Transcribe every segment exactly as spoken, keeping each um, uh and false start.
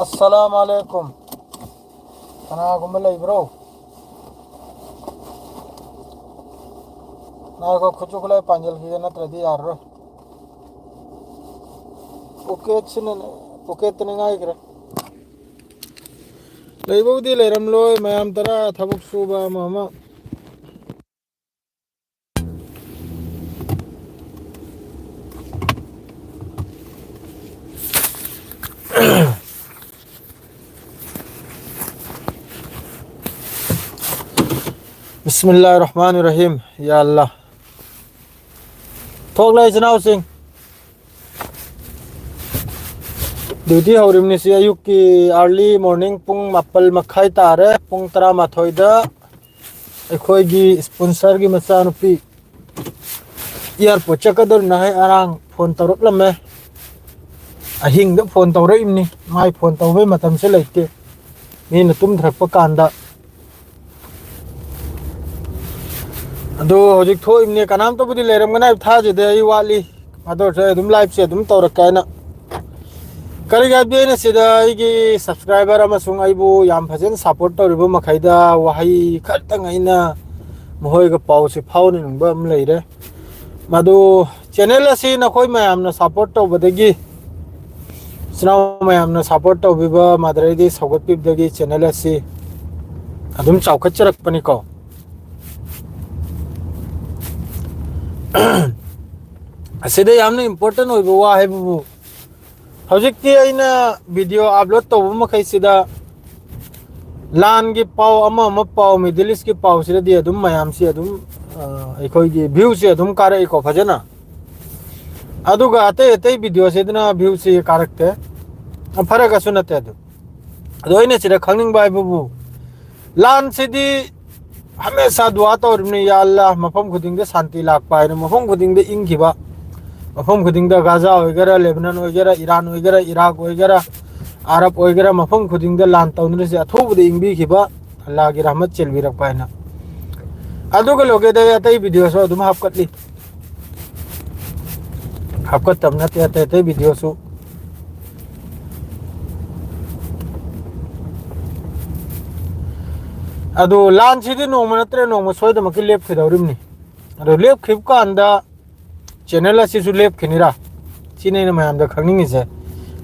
ꯑꯁꯂꯥꯝ ꯑꯂꯩꯀꯨꯝ꯫ ꯀꯅꯥꯒꯨꯝꯕ ꯂꯩꯕ꯭ꯔꯣ? ꯉꯥꯏꯈꯣ, ꯈꯨꯠꯁꯨ ꯈꯨꯠꯂꯥꯏ ꯄꯥꯟꯁꯤꯜꯈꯤꯒꯦ, ꯅꯠꯇ꯭ꯔꯗꯤ ꯌꯥꯔꯔꯣꯏ꯫ ꯄꯣꯀꯦꯠꯁꯤꯅꯅꯦ, ꯄꯣꯀꯦꯠꯇꯅꯦ ꯉꯥꯏꯈ꯭ꯔꯦ꯫ ꯂꯩꯕꯕꯨꯗꯤ ꯂꯩꯔꯝꯂꯣꯏ, ꯃꯌꯥꯝ ꯇꯔꯥ ꯊꯕꯛ ꯁꯨꯕ ꯑꯃ ꯑꯃ꯫ ꯕꯤꯁꯃꯤꯜꯂꯥꯍꯤꯔ ꯔꯍꯃꯥꯅꯤꯔ ꯔꯍꯤꯝ꯫ ꯌꯥ ꯑꯜꯂꯥꯍ꯫ ꯊꯣꯛꯂꯦ ꯏꯆꯤꯟ ꯏꯅꯥꯎꯁꯤꯡ꯫ ꯗ꯭ꯌꯨꯇꯤ ꯍꯧꯔꯤꯕꯅꯤ ꯁꯤ ꯑꯌꯨꯛꯀꯤ early morning ꯄꯨꯡ ꯃꯥꯄꯜ ꯃꯈꯥꯏ ꯇꯥꯔꯦ꯫ ꯄꯨꯡ ꯇꯔꯥꯃꯥꯊꯣꯏꯗ ꯑꯩꯈꯣꯏꯒꯤ ꯏꯁꯄꯣꯟꯁꯔꯒꯤ ꯃꯆꯥꯅꯨꯄꯤ ꯑꯦꯌꯥꯔꯄꯣꯔꯠ ꯆꯠꯀꯗꯧꯔꯤꯅ ꯍꯥꯏ ꯉꯔꯥꯡ ꯐꯣꯟ ꯇꯧꯔꯛꯂꯝꯃꯦ꯫ ꯑꯍꯤꯡꯗ ꯐꯣꯟ ꯇꯧꯔꯛꯏꯕꯅꯤ꯫ ꯃꯥꯏ ꯐꯣꯟ ꯇꯧꯕꯩ ꯃꯇꯝꯁꯨ ꯂꯩꯇꯦ꯫ ꯃꯤꯅ ꯇꯨꯝꯊꯔꯛꯄ ꯀꯥꯟꯗ꯫ ꯑꯗꯨ ꯍꯧꯖꯤꯛ ꯊꯣꯛꯏꯕꯅꯦ, ꯀꯅꯥꯝꯇꯕꯨꯗꯤ ꯂꯩꯔꯝꯒꯅꯤ ꯍꯥꯏꯕ ꯊꯥꯖꯗꯦ, ꯑꯩ ꯋꯥꯠꯂꯤ꯫ ꯑꯗꯨ ꯑꯣꯏꯔꯁꯨ ꯑꯩ ꯑꯗꯨꯝ liveꯁꯦ ꯑꯗꯨꯝ ꯇꯧꯔꯛꯀꯦ ꯍꯥꯏꯅ꯫ ꯀꯔꯤꯒꯤ ꯍꯥꯏꯕꯗꯤ ꯑꯩꯅ ꯁꯤꯗ ꯑꯩꯒꯤ subscriber ꯑꯃꯁꯨꯡ ꯑꯩꯕꯨ ꯌꯥꯝ ꯐꯖꯅ support ꯇꯧꯔꯤꯕ ꯃꯈꯩꯗ ꯋꯥꯍꯩ ꯈꯔꯇꯪ ꯑꯩꯅ ꯃꯈꯣꯏꯒ ꯄꯥꯎꯁꯦ ꯐꯥꯎꯅꯅꯤꯡꯕ ꯑꯃ ꯂꯩꯔꯦ꯫ ꯃꯗꯨ channel ꯑꯁꯤ ꯅꯈꯣꯏ ꯃꯌꯥꯝꯅ support ꯇꯧꯕꯗꯒꯤ, ꯏꯆꯤꯟ ꯏꯅꯥꯎ ꯃꯌꯥꯝꯅ support ꯇꯧꯕꯤꯕ, ꯃꯗꯨꯗꯩꯗꯤ ꯁꯧꯒꯠꯄꯤꯕꯗꯒꯤ channel ꯑꯁꯤ ꯑꯗꯨꯝ ꯆꯥꯎꯈꯠꯆꯔꯛꯄꯅꯤꯀꯣ꯫ ꯑꯁꯤꯗ ꯌꯥꯝꯅ important ꯑꯣꯏꯕ ꯋꯥ ꯍꯥꯏꯕꯕꯨ, ꯍꯧꯖꯤꯛꯇꯤ ꯑꯩꯅ video upload ꯇꯧꯕ ꯃꯈꯩꯁꯤꯗ ꯂꯥꯟꯒꯤ ꯄꯥꯎ, ꯑꯃ ꯑꯃ ꯄꯥꯎ, Middle Eastꯀꯤ ꯄꯥꯎꯁꯤꯗꯗꯤ ꯑꯗꯨꯝ ꯃꯌꯥꯝꯁꯤ ꯑꯗꯨꯝ, ꯑ, ꯑꯩꯈꯣꯏꯒꯤ viewꯁꯦ ꯑꯗꯨꯝ ꯀꯥꯔꯛꯏꯀꯣ ꯐꯖꯅ꯫ ꯑꯗꯨꯒ ꯑꯇꯩ ꯑꯇꯩ videoꯁꯤꯗꯅ viewꯁꯤ ꯀꯥꯔꯛꯇꯦ꯫ ꯑ, ꯐꯔꯒꯁꯨ ꯅꯠꯇꯦ ꯑꯗꯨ꯫ ꯑꯗꯣ ꯑꯩꯅ ꯁꯤꯗ ꯈꯪꯅꯤꯡꯕ ꯍꯥꯏꯕꯕꯨ, ꯂꯥꯟꯁꯤꯗꯤ ꯍꯃꯦꯁꯥ ꯗꯨꯋꯥ ꯇꯧꯔꯤꯕꯅꯤ, "ꯌꯥ ꯑꯜꯂꯥꯍ, ꯃꯐꯝ ꯈꯨꯗꯤꯡꯗ ꯁꯥꯟꯇꯤ ꯂꯥꯛꯄ" ꯍꯥꯏꯅ, ꯃꯐꯝ ꯈꯨꯗꯤꯡꯗ ꯏꯪꯈꯤꯕ, ꯃꯐꯝ ꯈꯨꯗꯤꯡꯗ ꯒꯥꯖꯥ ꯑꯣꯏꯒꯦꯔꯥ, ꯂꯦꯕꯅꯟ ꯑꯣꯏꯒꯦꯔꯥ, ꯏꯔꯥꯟ ꯑꯣꯏꯒꯦꯔꯥ, ꯏꯔꯥꯛ ꯑꯣꯏꯒꯦꯔꯥ, ꯑꯔꯕ ꯑꯣꯏꯒꯦꯔꯥ, ꯃꯐꯝ ꯈꯨꯗꯤꯡꯗ ꯂꯥꯟ ꯇꯧꯅꯔꯤꯁꯦ ꯑꯊꯨꯕꯗ ꯏꯪꯕꯤꯈꯤꯕ, ꯑꯜꯂꯥꯍꯒꯤ ꯔꯍꯃꯠ ꯆꯦꯟꯕꯤꯔꯛꯄ ꯍꯥꯏꯅ꯫ ꯑꯗꯨꯒ ꯂꯣꯏꯒꯦꯗ ꯑꯩ ꯑꯇꯩ videoꯁꯨ ꯑꯗꯨꯝ ꯍꯥꯞꯀꯠꯂꯤ꯫ ꯍꯥꯞꯀꯠꯇꯕ ꯅꯠꯇꯦ, ꯑꯇꯩ ꯑꯇꯩ videoꯁꯨ꯫ ꯑꯗꯨ ꯂꯥꯟꯁꯤꯗꯤ ꯅꯣꯡꯃ ꯅꯠꯇ꯭ꯔ ꯅꯣꯡꯃ ꯁꯣꯏꯗꯃꯛꯀꯤ ꯂꯦꯞꯈꯤꯗꯧꯔꯤꯕꯅꯤ꯫ ꯑꯗꯨ ꯂꯦꯞꯈꯤꯕ ꯀꯥꯟꯗ ꯆꯦꯅꯦꯜ ꯑꯁꯤꯁꯨ ꯂꯦꯞꯈꯤꯅꯤꯔꯥ? ꯁꯤꯅꯤ ꯑꯩꯅ ꯃꯌꯥꯝꯗ ꯈꯪꯅꯤꯡꯉꯤꯁꯦ꯫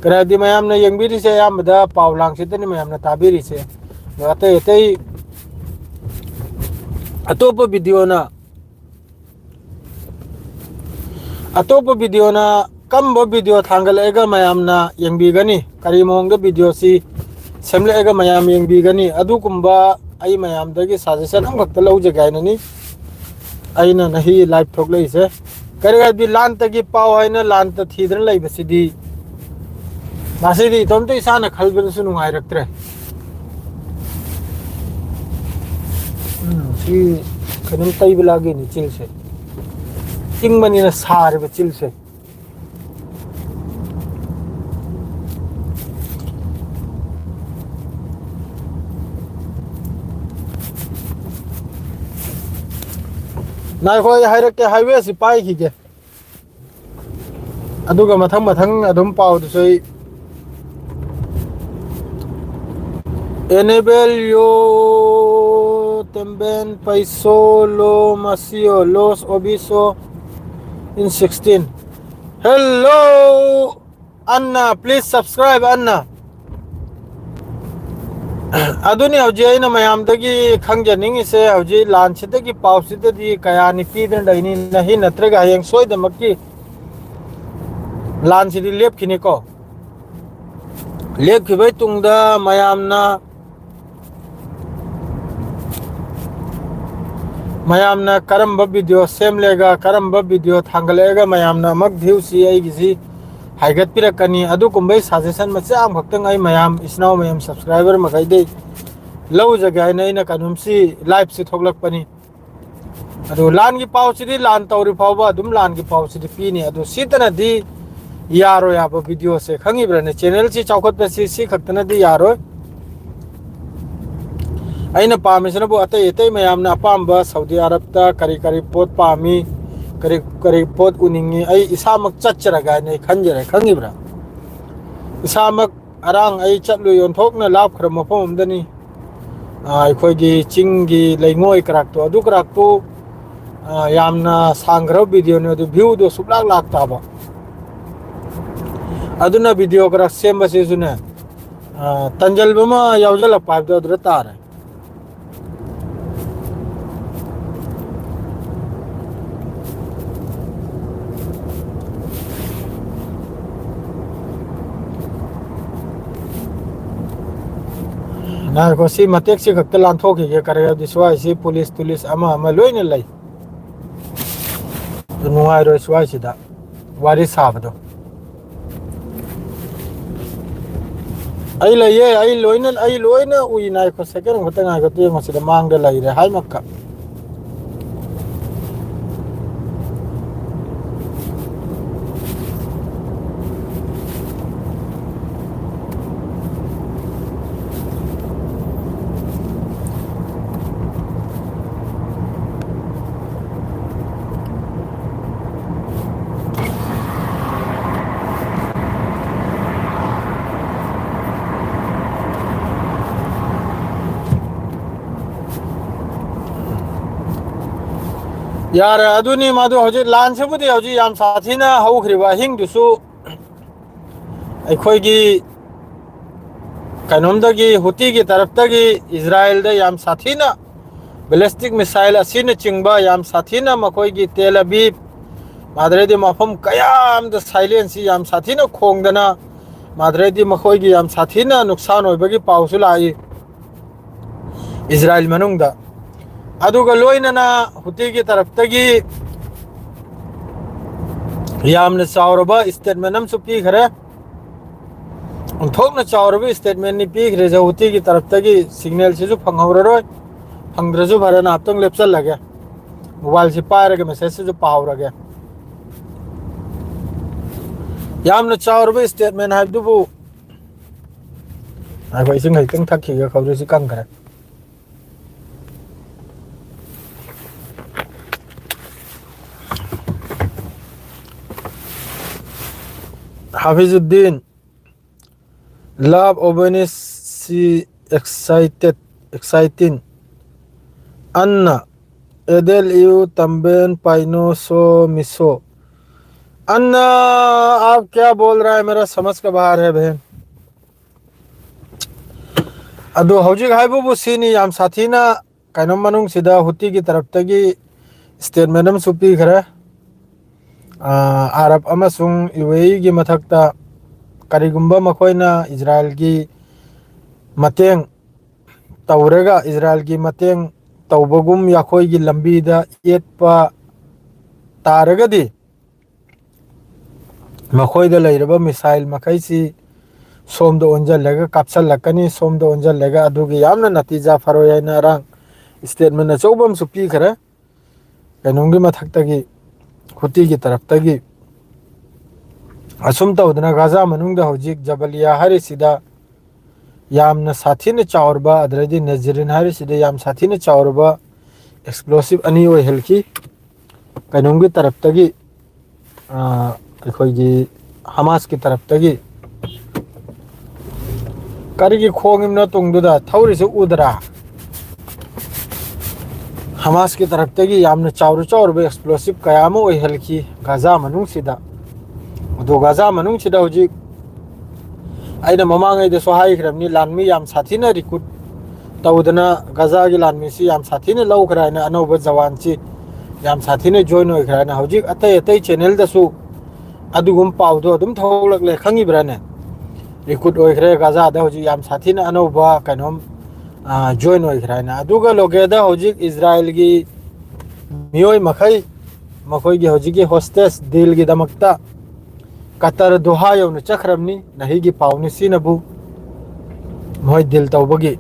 ꯀꯔꯤ ꯍꯥꯏꯗꯤ, ꯃꯌꯥꯝꯅ ꯌꯦꯡꯕꯤꯔꯤꯁꯦ ꯑꯌꯥꯝꯕꯗ ꯄꯥꯎ ꯂꯥꯡꯁꯤꯗꯅꯤ ꯃꯌꯥꯝꯅ ꯇꯥꯕꯤꯔꯤꯁꯦ꯫ ꯑꯗꯣ ꯑꯇꯩ ꯑꯇꯩ ꯑꯇꯣꯞꯄ ꯚꯤꯗꯤꯑꯣꯅ, ꯑꯇꯣꯞꯄ ꯚꯤꯗꯤꯑꯣꯅ ꯀꯔꯝꯕ ꯚꯤꯗꯤꯑꯣ ꯊꯥꯡꯒꯠꯂꯛꯑꯒ ꯃꯌꯥꯝꯅ ꯌꯦꯡꯕꯤꯒꯅꯤ, ꯀꯔꯤ ꯃꯑꯣꯡꯗ ꯚꯤꯗꯤꯑꯣꯁꯤ ꯁꯦꯝꯂꯛꯑꯒ ꯃꯌꯥꯝ ꯌꯦꯡꯕꯤꯒꯅꯤ, ꯑꯗꯨꯒꯨꯝꯕ ꯑꯩ ꯃꯌꯥꯝꯗꯒꯤ ꯁꯖꯦꯁꯟ ꯑꯃꯈꯛꯇ ꯂꯧꯖꯒꯦ ꯍꯥꯏꯅꯅꯤ ꯑꯩꯅ ꯅꯍꯤ ꯂꯥꯏꯚ ꯊꯣꯛꯂꯛꯏꯁꯦ꯫ ꯀꯔꯤ ꯍꯥꯏꯗꯤ, ꯂꯥꯟꯇꯒꯤ ꯄꯥꯎ ꯍꯥꯏꯅ ꯂꯥꯟꯇ ꯊꯤꯗꯅ ꯂꯩꯕꯁꯤꯗꯤ, ꯃꯁꯤꯗꯤ ꯏꯇꯣꯝꯇ ꯏꯁꯥꯅ ꯈꯜꯕꯗꯁꯨ ꯅꯨꯡꯉꯥꯏꯔꯛꯇ꯭ꯔꯦ꯫ ꯎꯝ, ꯁꯤ ꯀꯩꯅꯣꯝ ꯇꯩꯕ ꯂꯥꯛꯒꯦꯅꯦ ꯆꯤꯜꯁꯦ꯫ ꯏꯪꯕꯅꯤꯅ ꯁꯥꯔꯦꯕ ꯆꯤꯜꯁꯦ꯫ ꯉꯥꯏꯈꯣ, ꯑꯩ ꯍꯥꯏꯔꯛꯀꯦ, ꯍꯥꯏꯋꯦꯁꯤ ꯄꯥꯏꯈꯤꯒꯦ꯫ ꯑꯗꯨꯒ ꯃꯊꯪ ꯃꯊꯪ ꯑꯗꯨꯝ ꯄꯥꯎꯗꯨꯁꯨ ꯑꯩ Enebel yo también paiso lo masio los obiso in sixteen. Hello, Anna, please subscribe, Anna. ꯑꯗꯨꯅꯤ ꯍꯧꯖꯤꯛ ꯑꯩꯅ ꯃꯌꯥꯝꯗꯒꯤ ꯈꯪꯖꯅꯤꯡꯉꯤꯁꯦ꯫ ꯍꯧꯖꯤꯛ ꯂꯥꯟꯁꯤꯗꯒꯤ ꯄꯥꯎꯁꯤꯗꯗꯤ ꯀꯌꯥꯅꯤ ꯄꯤꯗꯅ ꯂꯩꯅꯤ? ꯅꯍꯤ ꯅꯠꯇ꯭ꯔꯒ ꯍꯌꯦꯡ ꯁꯣꯏꯗꯃꯛꯀꯤ ꯂꯥꯟꯁꯤꯗꯤ ꯂꯦꯞꯈꯤꯅꯤꯀꯣ꯫ ꯂꯦꯞꯈꯤꯕꯩ ꯇꯨꯡꯗ ꯃꯌꯥꯝꯅ, ꯃꯌꯥꯝꯅ ꯀꯔꯝꯕ ꯚꯤꯗꯤꯑꯣ ꯁꯦꯝꯂꯦꯒ, ꯀꯔꯝꯕ ꯚꯤꯗꯤꯑꯣ ꯊꯥꯡꯒꯠꯂꯛꯑꯒ ꯃꯌꯥꯝꯅ ꯑꯃꯨꯛ ꯚ꯭ꯌꯨꯁꯤ ꯑꯩꯒꯤꯁꯤ ꯍꯥꯏꯒꯠꯄꯤꯔꯛꯀꯅꯤ? ꯑꯗꯨꯒꯨꯝꯕꯩ ꯁꯖꯦꯁꯟ ꯃꯆꯥ ꯑꯃꯈꯛꯇꯪ ꯑꯩ ꯃꯌꯥꯝ, ꯏꯆꯤꯟ ꯏꯅꯥꯎ ꯃꯌꯥꯝ, ꯁꯕꯁꯀ꯭ꯔꯥꯏꯕꯔ ꯃꯈꯩꯗꯩ ꯂꯧꯖꯒꯦ ꯍꯥꯏꯅ ꯑꯩꯅ ꯀꯩꯅꯣꯝꯁꯤ ꯂꯥꯏꯚꯁꯤ ꯊꯣꯛꯂꯛꯄꯅꯤ꯫ ꯑꯗꯨ ꯂꯥꯟꯒꯤ ꯄꯥꯎꯁꯤꯗꯤ ꯂꯥꯟ ꯇꯧꯔꯤ ꯐꯥꯎꯕ ꯑꯗꯨꯝ ꯂꯥꯟꯒꯤ ꯄꯥꯎꯁꯤꯗꯤ ꯄꯤꯅꯤ꯫ ꯑꯗꯨ ꯁꯤꯇꯅꯗꯤ ꯌꯥꯔꯣꯏ ꯍꯥꯏꯕ ꯚꯤꯗꯤꯑꯣꯁꯦ ꯈꯪꯉꯤꯕ꯭ꯔꯥꯅꯦ? ꯆꯦꯅꯦꯜꯁꯤ ꯆꯥꯎꯈꯠꯄꯁꯤ ꯁꯤ ꯈꯛꯇꯅꯗꯤ ꯌꯥꯔꯣꯏ꯫ ꯑꯩꯅ ꯄꯥꯝꯃꯤꯁꯤꯅꯕꯨ ꯑꯇꯩ ꯑꯇꯩ ꯃꯌꯥꯝꯅ ꯑꯄꯥꯝꯕ ꯁꯥꯎꯗꯤ ꯑꯔꯕꯇ ꯀꯔꯤ ꯀꯔꯤ ꯄꯣꯠ ꯄꯥꯝꯃꯤ, ꯀꯔꯤ ꯀꯔꯤ ꯄꯣꯠ ꯎꯅꯤꯡꯉꯤ, ꯑꯩ ꯏꯁꯥꯃꯛ ꯆꯠꯆꯔꯒ ꯍꯥꯏꯅ ꯑꯩ ꯈꯟꯖꯔꯦ, ꯈꯪꯉꯤꯕ꯭ꯔꯥ? ꯏꯁꯥꯃꯛ ꯉꯔꯥꯡ ꯑꯩ ꯆꯠꯂꯨꯏ, ꯑꯣꯟꯊꯣꯛꯅ ꯂꯥꯞꯈ꯭ꯔꯕ ꯃꯐꯝ ꯑꯃꯗꯅꯤ꯫ ꯑ, ꯑꯩꯈꯣꯏꯒꯤ ꯆꯤꯡꯒꯤ ꯂꯩꯉꯣꯏ ꯀꯔꯥꯛꯇꯣ, ꯑꯗꯨ ꯀꯔꯥꯛꯇꯣ, ꯑ, ꯌꯥꯝꯅ ꯁꯥꯡꯈ꯭ꯔꯕ ꯚꯤꯗꯤꯑꯣꯅꯤ, ꯑꯗꯨ ꯚ꯭ꯌꯨꯗꯣ ꯁꯨꯛꯂꯥꯛ ꯂꯥꯛꯇꯕ꯫ ꯑꯗꯨꯅ ꯚꯤꯗꯤꯑꯣ ꯀꯔꯥꯛ ꯁꯦꯝꯕꯁꯤꯁꯨꯅꯦ, ꯑ, ꯇꯟꯖꯜꯕ ꯑꯃ ꯌꯥꯎꯁꯜꯂꯛꯄ ꯍꯥꯏꯕꯗꯣ ꯑꯗꯨꯗ ꯇꯥꯔꯦ꯫ ꯉꯥꯏꯈꯣ, ꯁꯤ ꯃꯇꯦꯛꯁꯤ ꯈꯛꯇ ꯂꯥꯟꯊꯣꯛꯈꯤꯒꯦ꯫ ꯀꯔꯤ ꯍꯥꯏꯕꯗꯤ ꯁ꯭ꯋꯥꯏꯁꯤ ꯄꯨꯂꯤꯁ ꯇꯨꯂꯤꯁ ꯑꯃ ꯑꯃ ꯂꯣꯏꯅ ꯂꯩ꯫ ꯑꯗꯨ ꯅꯨꯡꯉꯥꯏꯔꯣꯏ ꯁ꯭ꯋꯥꯏꯁꯤꯗ ꯋꯥꯔꯤ ꯁꯥꯕꯗꯣ꯫ ꯑꯩ ꯂꯩꯌꯦ, ꯑꯩ ꯂꯣꯏꯅ, ꯑꯩ ꯂꯣꯏꯅ ꯎꯏ꯫ ꯉꯥꯏꯈꯣ, ꯁꯦꯀꯦꯟ ꯑꯃꯈꯛꯇ ꯉꯥꯏꯈꯣ, ꯌꯦꯡꯉꯣ, ꯁꯤꯗ ꯃꯥꯡꯗ ꯂꯩꯔꯦ ꯍꯥꯏꯃꯛꯀ꯫ ꯌꯥꯔꯦ, ꯑꯗꯨꯅꯤ ꯃꯗꯨ꯫ ꯍꯧꯖꯤꯛ ꯂꯥꯟꯁꯤꯕꯨꯗꯤ ꯍꯧꯖꯤꯛ ꯌꯥꯝ ꯁꯥꯊꯤꯅ ꯍꯧꯈ꯭ꯔꯤꯕ ꯑꯍꯤꯡꯗꯨꯁꯨ ꯑꯩꯈꯣꯏꯒꯤ ꯀꯩꯅꯣꯝꯗꯒꯤ, ꯍꯨꯇꯤꯒꯤ ꯇꯔꯞꯇꯒꯤ ꯏꯖꯔꯥꯌꯦꯜꯗ ꯌꯥꯝ ꯁꯥꯊꯤꯅ ꯕꯦꯂꯤꯁꯇꯤꯛ ꯃꯤꯁꯥꯏꯜ ꯑꯁꯤꯅꯆꯤꯡꯕ ꯌꯥꯝ ꯁꯥꯊꯤꯅ ꯃꯈꯣꯏꯒꯤ ꯇꯦꯜ ꯑꯕꯤꯕ, ꯑꯗꯩꯗꯤ ꯃꯐꯝ ꯀꯌꯥ ꯑꯃꯗ ꯁꯥꯏꯂꯦꯟꯁꯤ ꯌꯥꯝ ꯁꯥꯊꯤꯅ ꯈꯣꯡꯗꯅ, ꯑꯗꯩꯗꯤ ꯃꯈꯣꯏꯒꯤ ꯌꯥꯝ ꯁꯥꯊꯤꯅ ꯅꯨꯡꯁꯥꯟ ꯑꯣꯏꯕꯒꯤ ꯄꯥꯎꯁꯨ ꯂꯥꯛꯏ ꯏꯖꯔꯥꯌꯦꯜ ꯃꯅꯨꯡꯗ꯫ ꯑꯗꯨꯒ ꯂꯣꯏꯅꯅ ꯍꯨꯇꯤꯒꯤ ꯇꯔꯞꯇꯒꯤ ꯌꯥꯝꯅ ꯆꯥꯎꯔꯕ ꯏꯁꯇꯦꯠꯃꯦꯟ ꯑꯃꯁꯨ ꯄꯤꯈ꯭ꯔꯦ꯫ ꯑꯣꯟꯊꯣꯛꯅ ꯆꯥꯎꯔꯕ ꯏꯁꯇꯦꯠꯃꯦꯟꯅꯤ ꯄꯤꯈ꯭ꯔꯤꯁꯦ꯫ ꯍꯨꯇꯤꯒꯤ ꯇꯔꯞꯇꯒꯤ ꯁꯤꯒꯅꯦꯜꯁꯤꯁꯨ ꯐꯪꯍꯧꯔꯔꯣꯏ꯫ ꯐꯪꯗ꯭ꯔꯁꯨ ꯐꯔꯦ, ꯉꯥꯏꯍꯥꯛꯇꯪ ꯂꯦꯞꯆꯜꯂꯒꯦ꯫ ꯃꯣꯕꯥꯏꯜꯁꯤ ꯄꯥꯏꯔꯒ ꯃꯦꯁꯦꯖꯁꯤꯁꯨ ꯄꯥꯍꯧꯔꯒꯦ꯫ ꯌꯥꯝꯅ ꯆꯥꯎꯔꯕ ꯏꯁꯇꯦꯠꯃꯦꯟ ꯍꯥꯏꯕꯗꯨꯕꯨ꯫ ꯉꯥꯏꯈꯣ, ꯏꯁꯤꯡ ꯈꯖꯤꯛꯇꯪ ꯊꯛꯈꯤꯒꯦ, ꯈꯧꯔꯤꯁꯤ ꯀꯪꯈ꯭ꯔꯦ꯫ ꯍꯥꯐꯤꯖꯨꯗꯤꯟ, love ꯑꯣꯕꯦꯅꯤꯁ, she excited exciting. Anna, edel iu tamben paino so miso. Anna, aap kya bol raha hai, mera samajh ka bahar hai, behin. ꯑꯗꯣ ꯍꯧꯖꯤꯛ ꯍꯥꯏꯕꯕꯨ ꯁꯤꯅꯤ, ꯌꯥꯝ ꯁꯥꯊꯤꯅ ꯀꯩꯅꯣ ꯃꯅꯨꯡꯁꯤꯗ ꯍꯨꯇꯤꯒꯤ ꯇꯔꯞꯇꯒꯤ statement ꯑꯃꯁꯨ ꯄꯤꯈ꯭ꯔꯦ꯫ ꯑꯥ, ꯑꯥꯔꯕ ꯑꯃꯁꯨꯡ ꯌꯨ ꯑꯦ ꯏꯒꯤ ꯃꯊꯛꯇ ꯀꯔꯤꯒꯨꯝꯕ ꯃꯈꯣꯏꯅ ꯏꯖꯔꯥꯏꯜꯒꯤ ꯃꯇꯦꯡ ꯇꯧꯔꯒ, ꯏꯖꯔꯥꯏꯜꯒꯤ ꯃꯇꯦꯡ ꯇꯧꯕꯒꯨꯝ ꯌꯥꯈꯣꯏꯒꯤ ꯂꯝꯕꯤꯗ ꯌꯦꯠꯄ ꯇꯥꯔꯒꯗꯤ, ꯃꯈꯣꯏꯗ ꯂꯩꯔꯕ missile ꯃꯈꯩꯁꯤ ꯁꯣꯝꯗ ꯑꯣꯟꯁꯤꯜꯂꯒ ꯀꯥꯞꯁꯤꯜꯂꯛꯀꯅꯤ, ꯁꯣꯝꯗ ꯑꯣꯟꯁꯤꯜꯂꯒ ꯑꯗꯨꯒꯤ ꯌꯥꯝꯅ ꯅꯇꯤꯖꯥ ꯐꯔꯣꯏ ꯍꯥꯏꯅ ꯑꯔꯥꯡ statement ꯑꯆꯧꯕ ꯑꯃꯁꯨ ꯄꯤꯈ꯭ꯔꯦ꯫ ꯀꯩꯅꯣꯝꯒꯤ ꯃꯊꯛꯇꯒꯤ, ꯍꯨꯇꯤꯒꯤ ꯇꯔꯞꯇꯒꯤ꯫ ꯑꯁꯨꯝ ꯇꯧꯗꯅ ꯒꯥꯖꯥ ꯃꯅꯨꯡꯗ ꯍꯧꯖꯤꯛ ꯖꯕꯂꯤꯌꯥ ꯍꯥꯏꯔꯤꯁꯤꯗ ꯌꯥꯝꯅ ꯁꯥꯊꯤꯅ ꯆꯥꯎꯔꯕ, ꯑꯗꯨꯗꯩꯗꯤ ꯅꯖꯔꯤꯟ ꯍꯥꯏꯔꯤꯁꯤꯗ ꯌꯥꯝ ꯁꯥꯊꯤꯅ ꯆꯥꯎꯔꯕ explosive ꯑꯅꯤ ꯑꯣꯏꯍꯜꯈꯤ꯫ ꯀꯩꯅꯣꯝꯒꯤ ꯇꯔꯞꯇꯒꯤ, ꯑ, ꯑꯩꯈꯣꯏꯒꯤ ꯍꯃꯥꯁꯀꯤ ꯇꯔꯞꯇꯒꯤ꯫ ꯀꯔꯤꯒꯤ ꯈꯣꯡꯉꯤꯕꯅꯣ ꯇꯨꯡꯗꯨꯗ? ꯊꯧꯔꯤꯁꯤ ꯎꯗ꯭ꯔꯥ? ꯍꯃꯥꯁꯀꯤ ꯇꯔꯞꯇꯒꯤ ꯌꯥꯝꯅ ꯆꯥꯎꯔ ꯆꯥꯎꯔꯕ explosive ꯀꯌꯥ ꯑꯃ ꯑꯣꯏꯍꯜꯂꯤ ꯒꯥꯖꯥ ꯃꯅꯨꯡꯁꯤꯗ꯫ ꯑꯗꯣ ꯒꯥꯖꯥ ꯃꯅꯨꯡꯁꯤꯗ ꯍꯧꯖꯤꯛ ꯑꯩꯅ ꯃꯃꯥꯡꯉꯩꯗꯁꯨ ꯍꯥꯏꯈ꯭ꯔꯕꯅꯤ, ꯂꯥꯟꯃꯤ ꯌꯥꯝ ꯁꯥꯊꯤꯅ recruit ꯇꯧꯗꯅ ꯒꯥꯖꯥꯒꯤ ꯂꯥꯟꯃꯤꯁꯤ ꯌꯥꯝ ꯁꯥꯊꯤꯅ ꯂꯧꯈ꯭ꯔꯦ ꯍꯥꯏꯅ, ꯑꯅꯧꯕ ꯖꯋꯥꯟꯁꯤ ꯌꯥꯝ ꯁꯥꯊꯤꯅ join ꯑꯣꯏꯈ꯭ꯔꯦ ꯍꯥꯏꯅ ꯍꯧꯖꯤꯛ ꯑꯇꯩ ꯑꯇꯩ channelꯗꯁꯨ ꯑꯗꯨꯒꯨꯝꯕ ꯄꯥꯎꯗꯣ ꯑꯗꯨꯝ ꯊꯣꯛꯂꯛꯂꯦ, ꯈꯪꯉꯤꯕ꯭ꯔꯥꯅꯦ? Recruit ꯑꯣꯏꯈ꯭ꯔꯦ ꯒꯥꯖꯥꯗ ꯍꯧꯖꯤꯛ ꯌꯥꯝ ꯁꯥꯊꯤꯅ ꯑꯅꯧꯕ ꯀꯩꯅꯣꯝ, ꯑ, join ꯑꯣꯏꯈ꯭ꯔꯦ ꯍꯥꯏꯅ꯫ ꯑꯗꯨꯒ ꯂꯣꯀꯦꯜꯗ ꯍꯧꯖꯤꯛ ꯏꯖꯔꯥꯏꯜꯒꯤ ꯃꯤꯑꯣꯏ ꯃꯈꯩ ꯃꯈꯣꯏꯒꯤ ꯍꯧꯖꯤꯛꯀꯤ hostage dealꯒꯤꯗꯃꯛꯇ ꯀꯇꯔ ꯗꯣꯍꯥ ꯌꯧꯅ ꯆꯠꯈ꯭ꯔꯕꯅꯤ꯫ ꯅꯍꯤꯒꯤ ꯄꯥꯎꯅꯤ ꯁꯤꯅꯕꯨ ꯃꯈꯣꯏ deal ꯇꯧꯕꯒꯤ꯫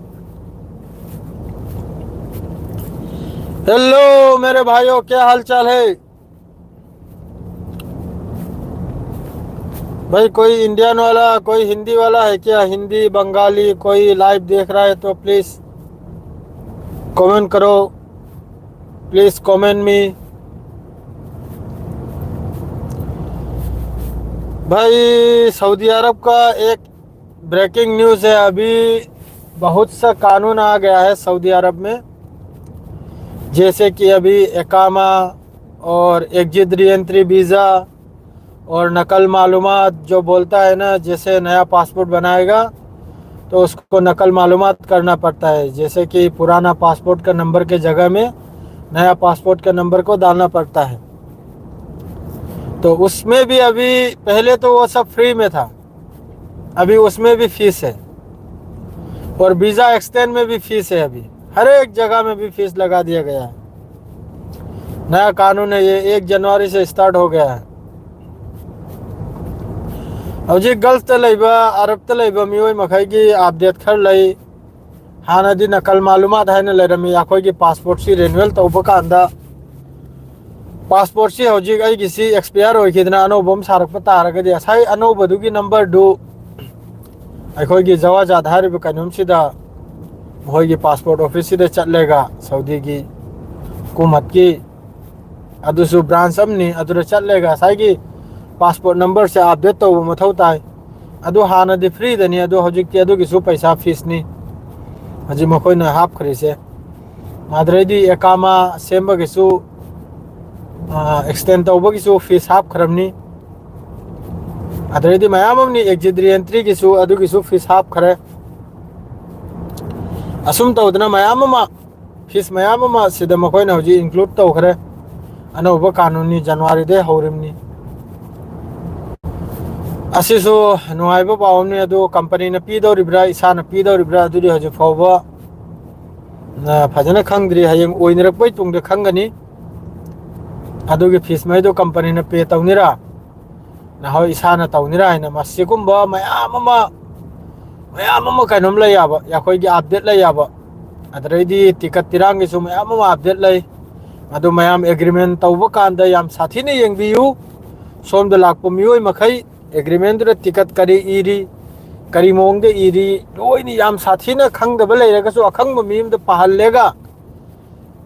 Hello मेरे भाइयों, क्या हाल चाल है? भाई, कोई इंडियन वाला, कोई हिंदी वाला है क्या? हिंदी, बंगाली, कोई live देख रहा है तो please comment करो, please comment me। भाई, सऊदी अरब का एक breaking news है, अभी बहुत सा कानून आ गया है सऊदी अरब में, जैसे कि अभी एकामा और एग्जिट री एंट्री वीज़ा और नकल मालूमात जो बोलता है ना, जैसे नया पासपोर्ट बनाएगा तो उसको नकल मालूमात करना पड़ता है, जैसे कि पुराना पासपोर्ट का नंबर के जगह में नया पासपोर्ट का नंबर को डालना पड़ता है। तो उसमें भी अभी, पहले तो वो सब फ्री में था, अभी उसमें भी फीस है, और वीज़ा एक्सटेंड में भी फीस है। अभी हर एक जगह में भी फीस लगा दिया गया है। नया कानून है ये, एक जनवरी से स्टार्ट हो गया है। ꯍꯧꯖꯤꯛ ꯒꯜꯐꯇ ꯂꯩꯕ, ꯑꯔꯕꯇ ꯂꯩꯕ ꯃꯤꯑꯣꯏ ꯃꯈꯩꯒꯤ ꯑꯞꯗꯦꯠ ꯈꯔ ꯂꯩ꯫ ꯍꯥꯟꯅꯗꯤ ꯅꯀꯜ ꯃꯥꯂꯨꯃꯥꯠ ꯍꯥꯏꯅ ꯂꯩꯔꯝꯃꯤ꯫ ꯑꯩꯈꯣꯏꯒꯤ ꯄꯥꯁꯄꯣꯔꯠꯁꯤ ꯔꯤꯅ꯭ꯌꯨꯋꯦꯜ ꯇꯧꯕ ꯀꯥꯟꯗ, ꯄꯥꯁꯄꯣꯔꯠꯁꯤ ꯍꯧꯖꯤꯛ ꯑꯩꯒꯤꯁꯤ ꯑꯦꯛꯁꯄꯤꯌꯥꯔ ꯑꯣꯏꯈꯤꯗꯅ ꯑꯅꯧꯕ ꯑꯃ ꯁꯥꯔꯛꯄ ꯇꯥꯔꯒꯗꯤ, ꯉꯁꯥꯏ ꯑꯅꯧꯕꯗꯨꯒꯤ ꯅꯝꯕꯔꯗꯨ ꯑꯩꯈꯣꯏꯒꯤ ꯖꯋꯥꯖꯥꯠ ꯍꯥꯏꯔꯤꯕ ꯀꯩꯅꯣꯝꯁꯤꯗ, ꯃꯈꯣꯏꯒꯤ ꯄꯥꯁꯄꯣꯔꯠ ꯑꯣꯐꯤꯁꯁꯤꯗ ꯆꯠꯂꯒ, ꯁꯥꯎꯗꯤꯒꯤ ꯍꯨꯀꯨꯃꯠꯀꯤ, ꯑꯗꯨꯁꯨ ꯕ꯭ꯔꯥꯟꯁ ꯑꯃꯅꯤ, ꯑꯗꯨꯗ ꯆꯠꯂꯒ ꯉꯁꯥꯏꯒꯤ ꯄꯥꯁꯄꯣꯔꯠ ꯅꯝꯕꯔꯁꯦ ꯑꯞꯗꯦꯠ ꯇꯧꯕ ꯃꯊꯧ ꯇꯥꯏ꯫ ꯑꯗꯨ ꯍꯥꯟꯅꯗꯤ ꯐ꯭ꯔꯤꯗꯅꯤ, ꯑꯗꯨ ꯍꯧꯖꯤꯛꯇꯤ ꯑꯗꯨꯒꯤꯁꯨ ꯄꯩꯁꯥ ꯐꯤꯁꯅꯤ ꯍꯧꯖꯤꯛ ꯃꯈꯣꯏꯅ ꯍꯥꯞꯈ꯭ꯔꯤꯁꯦ꯫ ꯑꯗꯨꯗꯩꯗꯤ ꯑꯦꯀꯥꯃꯥ ꯁꯦꯝꯕꯒꯤꯁꯨ, ꯑꯦꯛꯁꯇꯦꯟ ꯇꯧꯕꯒꯤꯁꯨ ꯐꯤꯁ ꯍꯥꯞꯈ꯭ꯔꯕꯅꯤ꯫ ꯑꯗꯨꯗꯩꯗꯤ ꯃꯌꯥꯝ ꯑꯃꯅꯤ, ꯑꯦꯛꯖꯤꯠ ꯔꯤꯑꯦꯟꯇ꯭ꯔꯤꯒꯤꯁꯨ, ꯑꯗꯨꯒꯤꯁꯨ ꯐꯤꯁ ꯍꯥꯞꯈ꯭ꯔꯦ꯫ ꯑꯁꯨꯝ ꯇꯧꯗꯅ ꯃꯌꯥꯝ ꯑꯃ, ꯐꯤꯁ ꯃꯌꯥꯝ ꯑꯃ ꯁꯤꯗ ꯃꯈꯣꯏꯅ ꯍꯧꯖꯤꯛ ꯏꯟꯀ꯭ꯂꯨꯗ ꯇꯧꯈ꯭ꯔꯦ꯫ ꯑꯅꯧꯕ ꯀꯥꯅꯨꯟꯅꯤ, ꯖꯅꯋꯥꯔꯤꯗꯩ ꯍꯧꯔꯤꯕꯅꯤ꯫ ꯑꯁꯤꯁꯨ ꯅꯨꯡꯉꯥꯏꯕ ꯄꯥꯎ ꯑꯃꯅꯤ꯫ ꯑꯗꯨ ꯀꯝꯄꯅꯤꯅ ꯄꯤꯗꯧꯔꯤꯕ꯭ꯔꯥ, ꯏꯁꯥꯅ ꯄꯤꯗꯧꯔꯤꯕ꯭ꯔꯥ, ꯑꯗꯨꯗꯤ ꯍꯧꯖꯤꯛ ꯐꯥꯎꯕ, ꯑ, ꯐꯖꯅ ꯈꯪꯗ꯭ꯔꯤ꯫ ꯍꯌꯦꯡ ꯑꯣꯏꯅꯔꯛꯄꯩ ꯇꯨꯡꯗ ꯈꯪꯒꯅꯤ꯫ ꯑꯗꯨꯒꯤ ꯐꯤꯁ ꯃꯩꯗꯣ ꯀꯝꯄꯅꯤꯅ ꯄꯦ ꯇꯧꯅꯤꯔꯥ, ꯅꯍꯣꯏ ꯏꯁꯥꯅ ꯇꯧꯅꯤꯔꯥ ꯍꯥꯏꯅ, ꯃꯁꯤꯒꯨꯝꯕ ꯃꯌꯥꯝ ꯑꯃ, ꯃꯌꯥꯝ ꯑꯃ ꯀꯩꯅꯣꯝ ꯂꯩ ꯌꯥꯕ, ꯑꯩꯈꯣꯏꯒꯤ ꯑꯞꯗꯦꯠ ꯂꯩ ꯌꯥꯕ꯫ ꯑꯗꯨꯗꯩꯗꯤ ꯇꯤꯀꯠ ꯇꯤꯔꯥꯡꯒꯤꯁꯨ ꯃꯌꯥꯝ ꯑꯃ ꯑꯞꯗꯦꯠ ꯂꯩ꯫ ꯑꯗꯨ ꯃꯌꯥꯝ ꯑꯦꯒ꯭ꯔꯤꯃꯦꯟ ꯇꯧꯕ ꯀꯥꯟꯗ ꯌꯥꯝ ꯁꯥꯊꯤꯅ ꯌꯦꯡꯕꯤꯌꯨ꯫ ꯁꯣꯝꯗ ꯂꯥꯛꯄ ꯃꯤꯑꯣꯏ ꯃꯈꯩ ꯑꯦꯒ꯭ꯔꯤꯃꯦꯟꯗꯨꯗ ꯇꯤꯀꯠ ꯀꯔꯤ ꯏꯔꯤ, ꯀꯔꯤ ꯃꯑꯣꯡꯗ ꯏꯔꯤ, ꯂꯣꯏꯅ ꯌꯥꯝ ꯁꯥꯊꯤꯅ ꯈꯪꯗꯕ ꯂꯩꯔꯒꯁꯨ ꯑꯈꯪꯕ ꯃꯤ ꯑꯃꯗ ꯄꯥꯍꯜꯂꯦꯒ,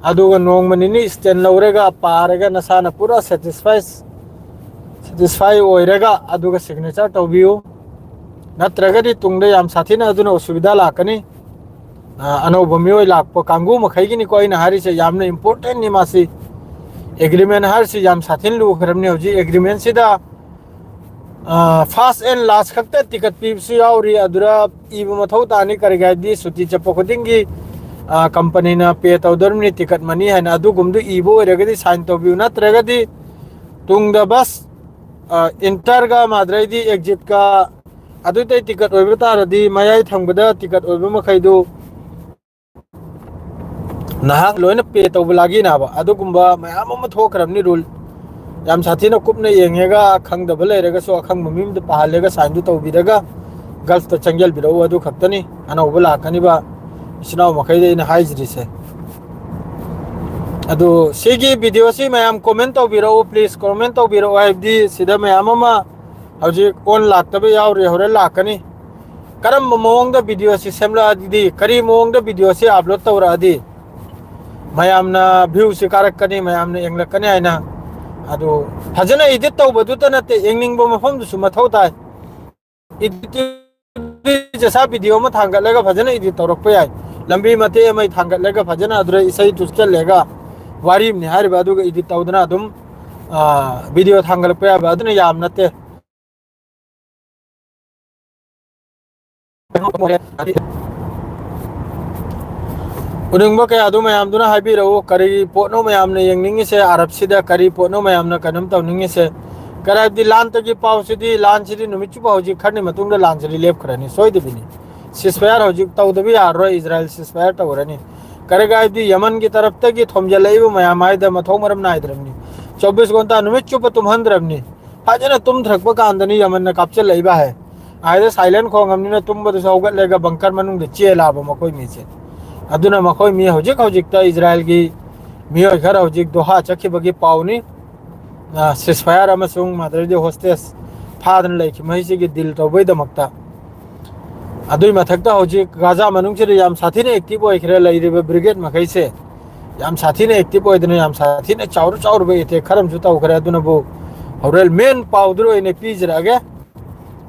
ꯑꯗꯨꯒ ꯅꯣꯡꯃ ꯅꯤꯅꯤ ꯁ꯭ꯇꯦꯟ ꯂꯧꯔꯒ ꯄꯥꯔꯒ ꯅꯁꯥꯅ ꯄꯨꯔꯥ ꯁꯦꯇꯤꯁꯐꯥꯏ, ꯁꯦꯇꯤꯁꯐꯥꯏ ꯑꯣꯏꯔꯒ ꯑꯗꯨꯒ ꯁꯤꯒꯅꯦꯆꯔ ꯇꯧꯕꯤꯌꯨ꯫ ꯅꯠꯇ꯭ꯔꯒꯗꯤ ꯇꯨꯡꯗ ꯌꯥꯝ ꯁꯥꯊꯤꯅ ꯑꯗꯨꯅ ꯑꯁꯨꯕꯤꯙꯥ ꯂꯥꯛꯀꯅꯤ꯫ ꯑ, ꯑꯅꯧꯕ ꯃꯤꯑꯣꯏ ꯂꯥꯛꯄ ꯀꯥꯡꯕꯨ ꯃꯈꯩꯒꯤꯅꯤꯀꯣ ꯑꯩꯅ ꯍꯥꯏꯔꯤꯁꯦ, ꯌꯥꯝꯅ importantꯅꯤ ꯃꯥꯁꯤ꯫ Agreement ꯍꯥꯏꯔꯤꯁꯤ ꯌꯥꯝ ꯁꯥꯊꯤꯅ ꯂꯨꯈ꯭ꯔꯕꯅꯤ ꯍꯧꯖꯤꯛ꯫ Agreementꯁꯤꯗ, ꯑ, first and last ꯈꯛꯇ ticket ꯄꯤꯕꯁꯨ ꯌꯥꯎꯔꯤ꯫ ꯑꯗꯨꯗ ꯏꯕ ꯃꯊꯧ ꯇꯥꯅꯤ, ꯀꯔꯤꯒꯤ ꯍꯥꯏꯗꯤ ꯁꯨꯇꯤ ꯆꯠꯄ ꯈꯨꯗꯤꯡꯒꯤ, ꯑ, companyꯅ pay ꯇꯧꯗꯧꯔꯤꯕꯅꯤ ticket money ꯍꯥꯏꯅ꯫ ꯑꯗꯨꯒꯨꯝꯗꯨ ꯏꯕ ꯑꯣꯏꯔꯒꯗꯤ sign ꯇꯧꯕꯤꯌꯨ, ꯅꯠꯇ꯭ꯔꯒꯗꯤ ꯇꯨꯡꯗ bus, ꯑ, enterꯒ ꯃꯥꯗ꯭ꯔꯩꯗꯤ exitꯀ ꯑꯗꯨꯗꯩ ticket ꯑꯣꯏꯕ ꯇꯥꯔꯗꯤ ꯃꯌꯥꯏ ꯊꯪꯕꯗ ticket ꯑꯣꯏꯕ ꯃꯈꯩꯗꯨ ꯅꯍꯥꯛ ꯂꯣꯏꯅ pay ꯇꯧꯕ ꯂꯥꯒꯤꯅꯥꯕ ꯑꯗꯨꯒꯨꯝꯕ ꯃꯌꯥꯝ ꯑꯃ ꯊꯣꯛꯈ꯭ꯔꯕꯅꯤ rule꯫ ꯌꯥꯝ ꯁꯥꯊꯤꯅ ꯀꯨꯞꯅ ꯌꯦꯡꯉꯒ ꯈꯪꯗꯕ ꯂꯩꯔꯒꯁꯨ ꯑꯈꯪꯕ ꯃꯤ ꯑꯃꯗ ꯄꯥꯍꯜꯂꯒ signꯗꯨ ꯇꯧꯕꯤꯔꯒ Gulfꯇ ꯆꯪꯖꯜꯕꯤꯔꯛꯎ꯫ ꯑꯗꯨ ꯈꯛꯇꯅꯤ ꯑꯅꯧꯕ ꯂꯥꯛꯀꯅꯤꯕ ꯏꯆꯤꯟ ꯏꯅꯥꯎ ꯃꯈꯩꯗ ꯑꯩꯅ ꯍꯥꯏꯖꯔꯤꯁꯦ꯫ ꯑꯗꯨ ꯁꯤꯒꯤ videoꯁꯤ ꯃꯌꯥꯝ comment ꯇꯧꯕꯤꯔꯛꯎ, please comment ꯇꯧꯕꯤꯔꯛꯎ꯫ ꯍꯥꯏꯕꯗꯤ ꯁꯤꯗ ꯃꯌꯥꯝ ꯑꯃ ꯍꯧꯖꯤꯛ on ꯂꯥꯛꯇꯕ ꯌꯥꯎꯔꯤ, ꯍꯣꯔꯦꯟ ꯂꯥꯛꯀꯅꯤ꯫ ꯀꯔꯝꯕ ꯃꯑꯣꯡꯗ videoꯁꯤ ꯁꯦꯝꯂꯛꯑꯗꯤ, ꯀꯔꯤ ꯃꯑꯣꯡꯗ videoꯁꯤ upload ꯇꯧꯔꯛꯑꯗꯤ ꯃꯌꯥꯝꯅ viewꯁꯤ ꯀꯥꯔꯛꯀꯅꯤ, ꯃꯌꯥꯝꯅ ꯌꯦꯡꯂꯛꯀꯅꯤ ꯍꯥꯏꯅ꯫ ꯑꯗꯨ ꯐꯖꯅ edit ꯇꯧꯕꯗꯨꯇ ꯅꯠꯇꯦ, ꯌꯦꯡꯅꯤꯡꯕ ꯃꯐꯝꯗꯨꯁꯨ ꯃꯊꯧ ꯇꯥꯏ꯫ Edit ꯖꯁꯥ video ꯑꯃ ꯊꯥꯡꯒꯠꯂꯒ ꯐꯖꯅ edit ꯇꯧꯔꯛꯄ ꯌꯥꯏ꯫ ꯂꯝꯕꯤ ꯃꯇꯦꯛ ꯑꯃ ꯊꯥꯡꯒꯠꯂꯒ ꯐꯖꯅ ꯑꯗꯨꯗ ꯏꯁꯩ ꯊꯨꯆꯜꯂꯒ ꯋꯥꯔꯤ ꯑꯃꯅꯤ ꯍꯥꯏꯔꯤꯕ, ꯑꯗꯨꯒ edit ꯇꯧꯗꯅ ꯑꯗꯨꯝ, ꯑ, video ꯊꯥꯡꯒꯠꯂꯛꯄ ꯌꯥꯕ, ꯑꯗꯨꯅ ꯌꯥꯝ ꯅꯠꯇꯦ꯫ ꯎꯅꯤꯡꯕ ꯀꯌꯥꯗꯨ ꯃꯌꯥꯝꯗꯨꯅ ꯍꯥꯏꯕꯤꯔꯛꯎ꯫ ꯀꯔꯤ ꯄꯣꯠꯅꯣ ꯃꯌꯥꯝꯅ ꯌꯦꯡꯅꯤꯡꯉꯤꯁꯦ? ꯑꯔꯕꯁꯤꯗ ꯀꯔꯤ ꯄꯣꯠꯅꯣ ꯃꯌꯥꯝꯅ ꯀꯩꯅꯣꯝ ꯇꯧꯅꯤꯡꯉꯤꯁꯦ? ꯀꯔꯤ ꯍꯥꯏꯕꯗꯤ ꯂꯥꯟꯇꯒꯤ ꯄꯥꯎꯁꯤꯗꯤ, ꯂꯥꯟꯁꯤꯗꯤ ꯅꯨꯃꯤꯠ ꯆꯨꯞꯄ ꯍꯧꯖꯤꯛ ꯈꯔꯅꯤ ꯃꯇꯨꯡꯗ ꯂꯥꯟꯁꯤꯗꯤ ꯂꯦꯞꯈ꯭ꯔꯅꯤ ꯁꯣꯏꯗꯕꯤꯅꯤ꯫ Ceasefire ꯍꯧꯖꯤꯛ ꯇꯧꯗꯕ ꯌꯥꯔꯔꯣꯏ, ꯏꯖꯔꯥꯏꯜ ceasefire ꯇꯧꯔꯅꯤ꯫ ꯀꯔꯤ ꯍꯥꯏꯕꯗꯤ ꯌꯃꯟꯒꯤ ꯇꯔꯞꯇꯒꯤ ꯊꯣꯝꯖꯤꯜꯂꯛꯏꯕ ꯃꯌꯥꯝ ꯍꯥꯏꯗ ꯃꯊꯧ ꯃꯔꯝ ꯅꯥꯏꯗ꯭ꯔꯕꯅꯤ꯫ ꯆꯧꯕꯤꯁ ꯘꯟꯇꯥ ꯅꯨꯃꯤꯠ ꯆꯨꯞꯄ ꯇꯨꯝꯍꯟꯗ꯭ꯔꯕꯅꯤ꯫ ꯐꯖꯅ ꯇꯨꯝꯊꯔꯛꯄ ꯀꯥꯟꯗꯅꯤ ꯌꯃꯟꯅ ꯀꯥꯞꯆꯤꯜꯂꯛꯏꯕ ꯍꯥꯏ꯫ ꯑꯥꯗ silent ꯈꯣꯡꯉꯕꯅꯤꯅ ꯇꯨꯝꯕꯗꯨꯁꯨ ꯍꯧꯒꯠꯂꯒ bunker ꯃꯅꯨꯡꯗ ꯆꯦꯜꯂꯛꯑꯕ ꯃꯈꯣꯏ ꯃꯤꯁꯦ꯫ ꯑꯗꯨꯅ ꯃꯈꯣꯏ ꯃꯤ ꯍꯧꯖꯤꯛ ꯍꯧꯖꯤꯛꯇ ꯏꯖꯔꯥꯏꯜꯒꯤ ꯃꯤꯑꯣꯏ ꯈꯔ ꯍꯧꯖꯤꯛ ꯗꯣꯍꯥ ꯆꯠꯈꯤꯕꯒꯤ ꯄꯥꯎꯅꯤ꯫ ꯑ, ceasefire ꯑꯃꯁꯨꯡ ꯃꯗꯨꯗꯩꯗꯤ hostage ꯐꯥꯗꯅ ꯂꯩꯈꯤꯕ ꯃꯈꯩꯁꯤꯒꯤ deal ꯇꯧꯕꯩꯗꯃꯛꯇ꯫ ꯑꯗꯨꯏ ꯃꯊꯛꯇ ꯍꯧꯖꯤꯛ ꯒꯥꯖꯥ ꯃꯅꯨꯡꯁꯤꯗ ꯌꯥꯝ ꯁꯥꯊꯤꯅ active ꯑꯣꯏꯈ꯭ꯔꯦ ꯂꯩꯔꯤꯕ brigade ꯃꯈꯩꯁꯦ꯫ ꯌꯥꯝ ꯁꯥꯊꯤꯅ active ꯑꯣꯏꯗꯅ ꯌꯥꯝ ꯁꯥꯊꯤꯅ ꯆꯥꯎꯔ ꯆꯥꯎꯔꯕ attack ꯈꯔ ꯑꯃꯁꯨ ꯇꯧꯈ꯭ꯔꯦ꯫ ꯑꯗꯨꯅꯕꯨ ꯍꯣꯔꯦꯟ main ꯄꯥꯎꯗꯨꯗ ꯑꯣꯏꯅ ꯄꯤꯖꯔꯛꯑꯒꯦ꯫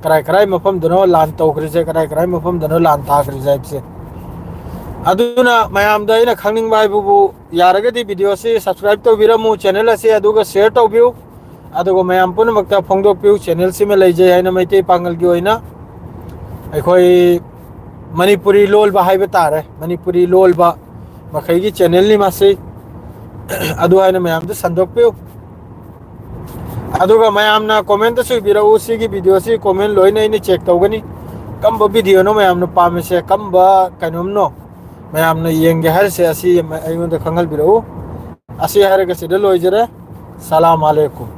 ꯀꯔꯥꯏ ꯀꯔꯥꯏ ꯃꯐꯝꯗꯅꯣ ꯂꯥꯟ ꯇꯧꯈ꯭ꯔꯤꯁꯦ, ꯀꯔꯥꯏ ꯀꯔꯥꯏ ꯃꯐꯝꯗꯅꯣ ꯂꯥꯟ ꯊꯥꯈ꯭ꯔꯤꯁꯦ ꯍꯥꯏꯕꯁꯦ꯫ ꯑꯗꯨꯅ ꯃꯌꯥꯝꯗ ꯑꯩꯅ ꯈꯪꯅꯤꯡꯕ ꯍꯥꯏꯕꯕꯨ, ꯌꯥꯔꯒꯗꯤ video ꯁꯤ subscribe ꯇꯧꯕꯤꯔꯝꯃꯨ, channel ꯑꯁꯤ, ꯑꯗꯨꯒ share ꯇꯧꯕꯤꯌꯨ꯫ ꯑꯗꯨꯒ ꯃꯌꯥꯝ ꯄꯨꯝꯅꯃꯛꯇ ꯐꯣꯡꯗꯣꯛꯄꯤꯌꯨ, channel ꯁꯤꯃ ꯂꯩꯖꯩ ꯍꯥꯏꯅ ꯃꯩꯇꯩ ꯄꯥꯉꯜꯒꯤ ꯑꯣꯏꯅ꯫ ꯑꯩꯈꯣꯏ ꯃꯅꯤꯄꯨꯔꯤ ꯂꯣꯜꯕ ꯍꯥꯏꯕ ꯇꯥꯔꯦ, ꯃꯅꯤꯄꯨꯔꯤ ꯂꯣꯜꯕ ꯃꯈꯩꯒꯤ channel ꯅꯤ ꯃꯁꯤ꯫ ꯑꯗꯨ ꯍꯥꯏꯅ ꯃꯌꯥꯝꯗ ꯁꯟꯗꯣꯛꯄꯤꯌꯨ꯫ ꯑꯗꯨꯒ ꯃꯌꯥꯝꯅ comment ꯇꯁꯨ ꯏꯕꯤꯔꯛꯎ꯫ ꯁꯤꯒꯤ video ꯁꯤ comment ꯂꯣꯏꯅ ꯑꯩꯅ check ꯇꯧꯒꯅꯤ꯫ ꯀꯔꯝꯕ video ꯅꯣ ꯃꯌꯥꯝꯅ ꯄꯥꯝꯃꯤꯁꯦ, ꯀꯔꯝꯕ ꯀꯩꯅꯣꯝꯅꯣ ꯃꯌꯥꯝꯅ ꯌꯦꯡꯒꯦ ꯍꯥꯏꯔꯤꯁꯦ, ꯑꯁꯤ ꯑꯩꯉꯣꯟꯗ ꯈꯪꯍꯟꯕꯤꯔꯛꯎ꯫ ꯑꯁꯤ ꯍꯥꯏꯔꯒ ꯁꯤꯗ ꯂꯣꯏꯖꯔꯦ꯫ ꯁꯂꯥꯝ ꯑꯂꯩꯀꯨꯝ꯫